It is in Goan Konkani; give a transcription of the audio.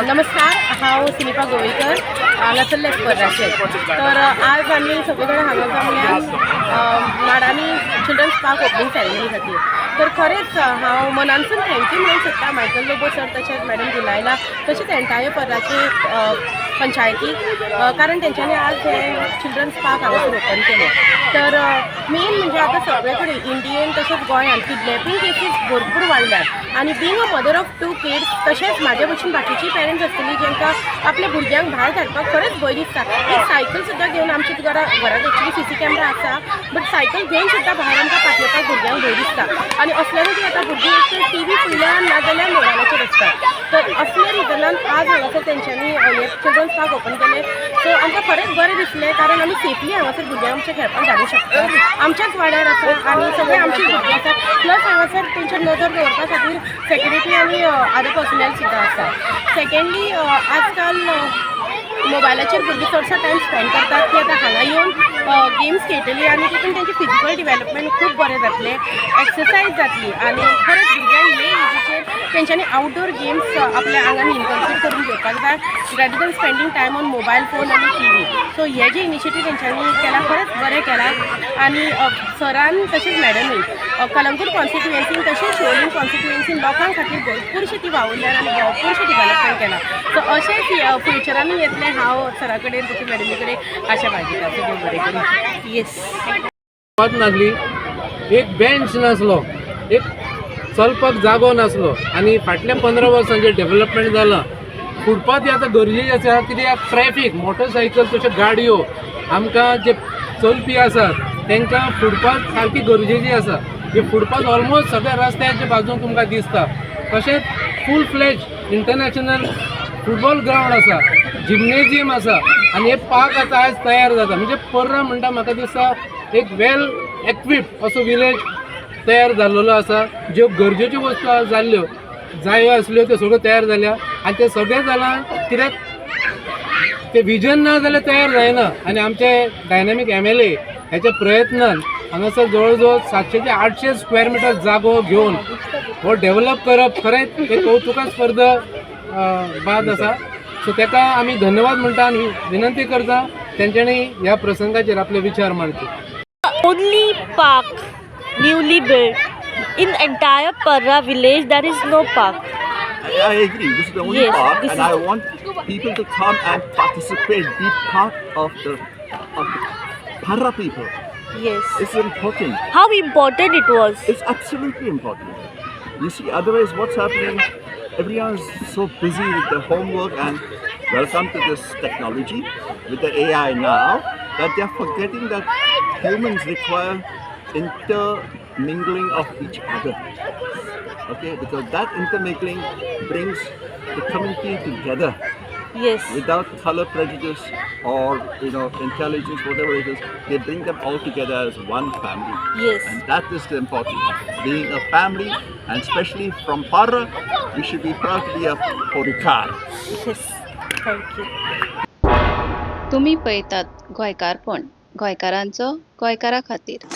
नमस्कार, हांव सुनिपा गोवेकर, हांगासरलें पर्राचें. तर आज आमी सगळे जाण हांगा जमल्या माडांनी चिल्ड्रन्स पार्क ओपनिंग सेरेमनी खातीर. तर खरेंच हांव मनानसून thank you म्हणूंक सोदता मायकल लोबो सर, तशेंच मॅडम डिलायला, तशेंच एंटायर पर्राचे पंचायतीक, कारण तेंच्यांनी आज हे चिल्ड्रन्स पार्क हांगासर ओपन केलें. तर मेन म्हणजे आतां सगळे कडेन इंडियेन तशेंच गोंयांत किडनॅपिंग केसीस भरपूर वाडल्यात आनी being a mother of two kids, तशेंच म्हाजे भशेन बाकीची पेरंट्स आसतली जेंकां आपल्या भुरग्यांक भायर धाडपाक खरेंच भंय दिसता. एक सायकल सुद्दां घेवन आमच्या घरा घरांत एक्चुली सीसी कॅमरा आसा, बट सायकल घेवन सुद्दां भायर आमकां पाठोवपाक भुरग्यांक भंय दिसता. आनी असल्या खातीर आतां भुरगीं एक तर टीव्ही फुडल्यान नाजाल्यार मोबायलाचेर आसता. तर असल्या रिजनान आज हांगासर तेंच्यांनी हे चिल्ड्रन्स पार्क ओपन केलें. सो आमकां खरेंच बरें दिसलें, कारण आमी सेफली हांगासर भुरग्यांक आमच्या खेळपाक धाडूंक शकता. आमच्याच वाड्यार आसा आनी सगळे आमची भुरगीं आसात. प्लस हांगासर तेंचेर नदर दवरपा खातीर सेक्युरिटी आनी अदर पर्सनल सुद्दां आसा. सेकंडली, आजकाल मोबायलाचेर भुरगीं चडसो टायम स्पेंड करतात की आतां हांगा येवन गेम्स खेळटली आनी तितून तेंचे फिजिकल डिवेलपमेंट खूब बरें जातलें, एक्सरसायज जातली. आनी खरेंच भुरग्यांक हे एजीचेर तेंच्यांनी आउटडोर गेम्स आपल्या आंगान इनकल्केट करून घेवपाक जाय rather than spending time on mobile phone आनी टीव्ही. सो हे जे इनिशिएटीव तेंच्यांनी केला, खरेंच बरें केलां. आनी सरान तशेंच मॅडमीन कलंगूट कॉन्स्टिट्युएन्सीन तशेंच शिवोलीम कॉन्स्टिट्युएन्सीन लोकां खातीर भरपूरशी ती वावुरल्यात आनी भरपूरशें डिवेलपमेंट केलां. सो अशेंच फ्युचरानूय येतलें, हांव सरा कडेन तशें मॅडमी कडेन आशा बाळगिता. सो देव बरें करूं. येस. नासली, एक बेंच नासलो, एक चलपाक जागो नासलो. आनी फाटल्या 15 वर्सांचें डेव्हलपमेंट जालां. फुटपाथ ही आतां गरजेची आसा, कित्याक ट्रॅफीक, मोटरसायकल तश्यो गाडयो, आमकां जे चलपी आसात तांकां फुटपाथ सारकी गरजेची आसा. ही फुटपाथ ऑलमोस्ट सगळ्या रस्त्याच्या बाजून तुमकां दिसता. तशेंच full fledge international football ground आसा, जिमनेजियम आसा आनी हे पार्क आतां आयज तयार जाता. म्हणजे पर्रा म्हणटा, म्हाका दिसता एक वेल एक्विप्ड असो विलेज तयार जाल्लेलो आसा. ज्यो गरजेच्यो वस्तू जाल्ल्यो जायो आसल्यो, त्यो सगळ्यो तयार जाल्या. आनी ते सगळें जालां कित्याक ते विजन ना जाल्यार तयार जायना. आनी आमचे डायनामीक एमएलए ह्याच्या प्रयत्नान हांगासर जवळ जवळ 700 ते 800 स्क्वेअर मिटर जागो घेवन हो डेव्हलप करप खरेंच एक कौतुकास्पर्द बात आसा. सो ताका आमी धन्यवाद म्हणटा आनी विनंती करता तेंच्यांनी ह्या प्रसंगाचेर आपले विचार मांडचे. Only park newly built in entire Parra village. There is no park. I agree. This is the only park, this and is I want people to come and participate, be part of the Parra people. It's important. How important it was? It's absolutely important. You see, otherwise, what's happening? Everyone is so busy with their homework and welcome to this technology with the AI now that they're forgetting that humans require intermingling of each other. Okay, because that intermingling brings the community together without color prejudice or intelligence, whatever it is. They bring them all together as one family. And that is the important. Being a family, and especially from Parra, we should be proud to be a Porikar. Yes, thank you. तुमी पळयतात गोंयकारपण, गोंयकारांचो गोंयकारा खातीर.